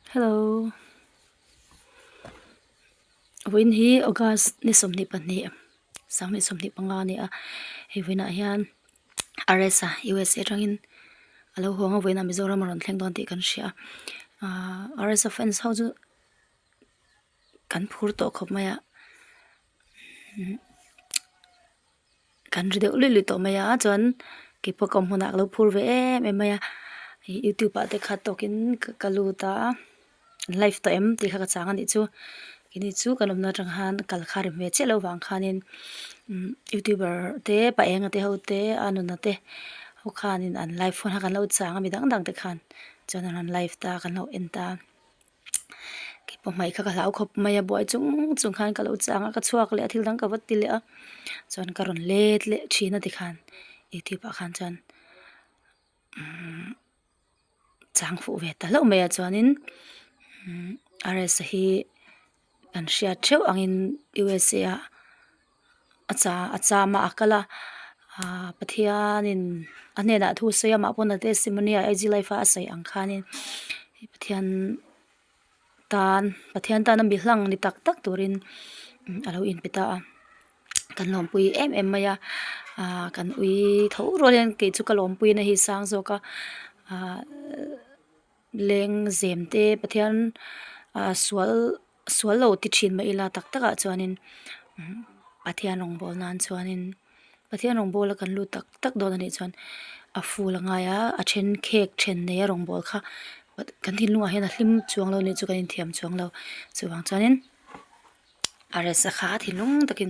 Hello vawiin hi August ni 22 2025 a ni a hei vawiinah hian RS a USA atangin a lo hawng a vawiinah Mizoram a rawn thleng dawn tih kan hria a ahh RS a fans ho chu kan phur tawh khawp mai a Kan ri deuh luih luih tawh mai a chuan keipawh ka awm hunah ka lo phur ve em em mai a ih youtube ah te khat tawkin ka lut a live tawh em tih kha ka chang a nih chu keini chu kan awmna atang khan kal kha rem ve chiah loh vang khanin umm youtuber te pa enga te ho te a nuna te ho khanin an live hun kha kan lo chang a mi dang dang te khan chuan an rawn live ta kan lo en ta. Keipawh hmai kha ka hlau khawp mai a buai chung chung khan ka lo chang a ka chhuak leh a thil dang ka va ti leh a chuan ka rawn let leh thin a tikhan youtube ah khan chuan umm chang fuh ve ta hlauh mai a chuanin umm RS hi kan hriat theuh angin USA ah a cha a cham a a kal a ahh Pathianin a hnenah thu sawi a amah pawn a testimony a IG live a a sawi ang khanin Pathian tan Pathian tana mi hlang ni tak tak turin a lo inpe ta a kan lawmpui em em mai a ahh kan ui tho rual hian kei chu ka lawmpui na hi sang zawk a ahh leng zem te Pathian ahh sual sual lo ti thin mah ila tak takah chuanin Pathian rawngbâwl nan chuanin Pathian rawngbâwl a kan lut tak tak dawn a nih chuan a ful a ngai a a then khek then nei a rawngbâwl kha kan thinlungah hian a hlim chuang lo a nih chu kan inthiam chuang lo chuvang chuanin a resa kha thinlung takin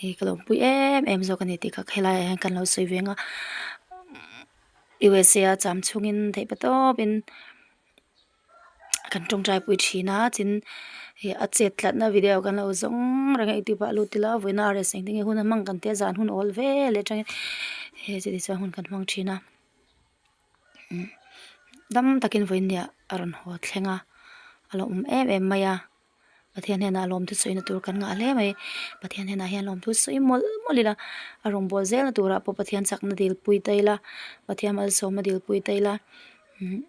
ih ka lawmpui em em zawk a ni tih kha helaiah hian kan lo sawi ve ang a USA a cham chhungin theih pa tawpin. Kan tawngtai pui thin a tin ih a chet tlatna video kan lo zawng reng a youtube ah lut ila vawiina a rest engtin nge hun a hmang kan tia zan hun awl vel leh atangin he chutih chuan hun kan hmang thin a umm dam takin vawiin nia a rawn haw thleng a a lo awm em em mai a Pathian hnenah lawmthu sawina tur kan ngah hle mai Pathian hnenah hian lawmthu sawi mawlh mawlh ila a rawngbâwl zelna turah pawh Pathian chakna dilpui ta ila Pathian malsawmna dilpui ta ila umm.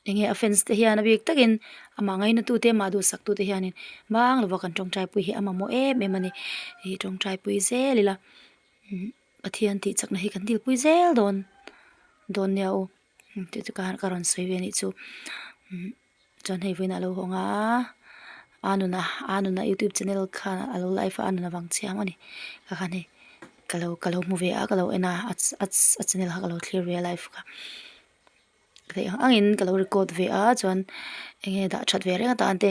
Enge a fans te hian a bik takin amah ngaina tu te amah duhsak tu te hianin bang lova kan tawngtai pui hi a mamawh em em a ni ih tawngtai pui zel ila umm Pathian tih chakna hi kan dilpui zel dawn dawn nia u tih chu ka rawn sawi ve anih chu umm chuan hei vawiinah a lo hawng a a nuna a nuna youtube channel khan a lo live a a nun avang chiang a ni ka khan hei ka lo ka lo hmu ve a ka lo en a a channel kha ka lo thlir ve a live kha. Theih ang angin ka lo record ve a chuan enge dah that ve reng atan te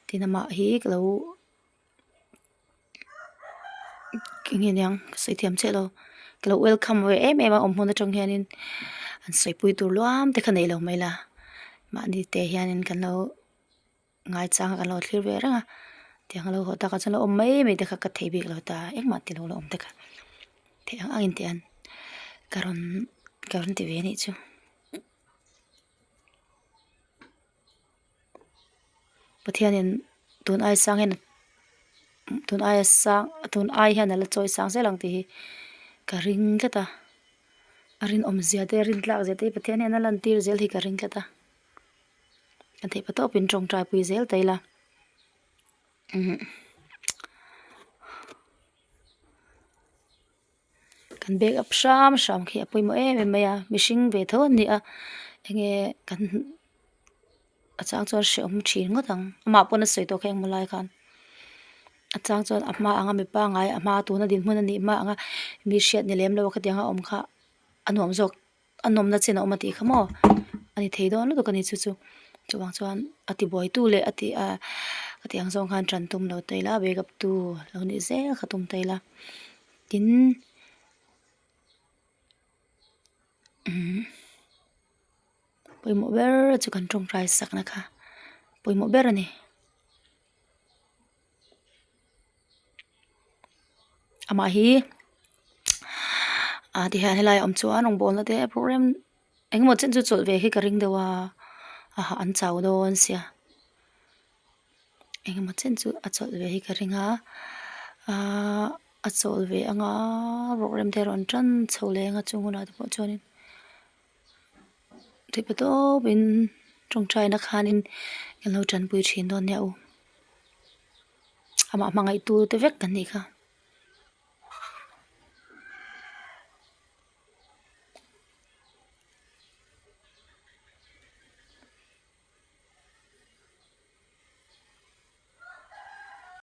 tin amah hi ka lo enge niang ka sawi thiam chiah lo ka lo welcome ve em em a awm hmun atang hianin an sawipui tur luam te kha neih lo mai la mahni te hianin kan lo. Ngaichang kan lo thlir ve reng a tiang a lo haw takah chuan lo awm mai mai te kha ka thei bik lo ta engmah ti lo la awm te kha theih ang ang in tih an ka rawn ka rawn ti ve anih chu. Pathianin tun ai sang hian tun aia sang tun ai hian a la chawi sang zel ang tih hi ka ring tlat a a rinawmzia te a rintlak zia te hi Pathian hian a lantir zel hi ka ring tlat a. Kan theih pa tawpin tawngtai pui zel ta ila umm kan back up hram hram khi a pawimawh em em mai a mihring ve tho an ni a enge kan a chang chuan hrehawm thin ngawt ang amah pawn a sawi tawh kha engmaw lai khan a chang chuan a hma anga mipa ngai a hma tuna dinhmun a nih hma anga mi hriat ni lem lo a khatiang a awm kha a nuam zawk. A nawmna chin a awm a tih kha maw a ni thei dawn lutuk a ni chu chu chuvang chuan a ti buaitu leh a ti a a tih ang zawng khan tan tum lo ta ila backup tu lo nih zel kha tum ta ila tin umm pawimawh ber chu kan tawngtai sakna kha pawimawh ber a ni. Amah hi ah tihian helai a awm chuan rawngbawlna te program engemaw chen chu chawlh ve hi ka ring deuh a aha an chau dawn sia engemaw chen chu a chawlh ve hi ka ring a ahh a chawlh ve anga program te a rawn tan chho leh anga chung hunah te pawh chuanin theihpatawpin. Tawngtaina khanin kan lo tanpui thin dawn nia u. Amah hmangaihtu te vek kan nih kha.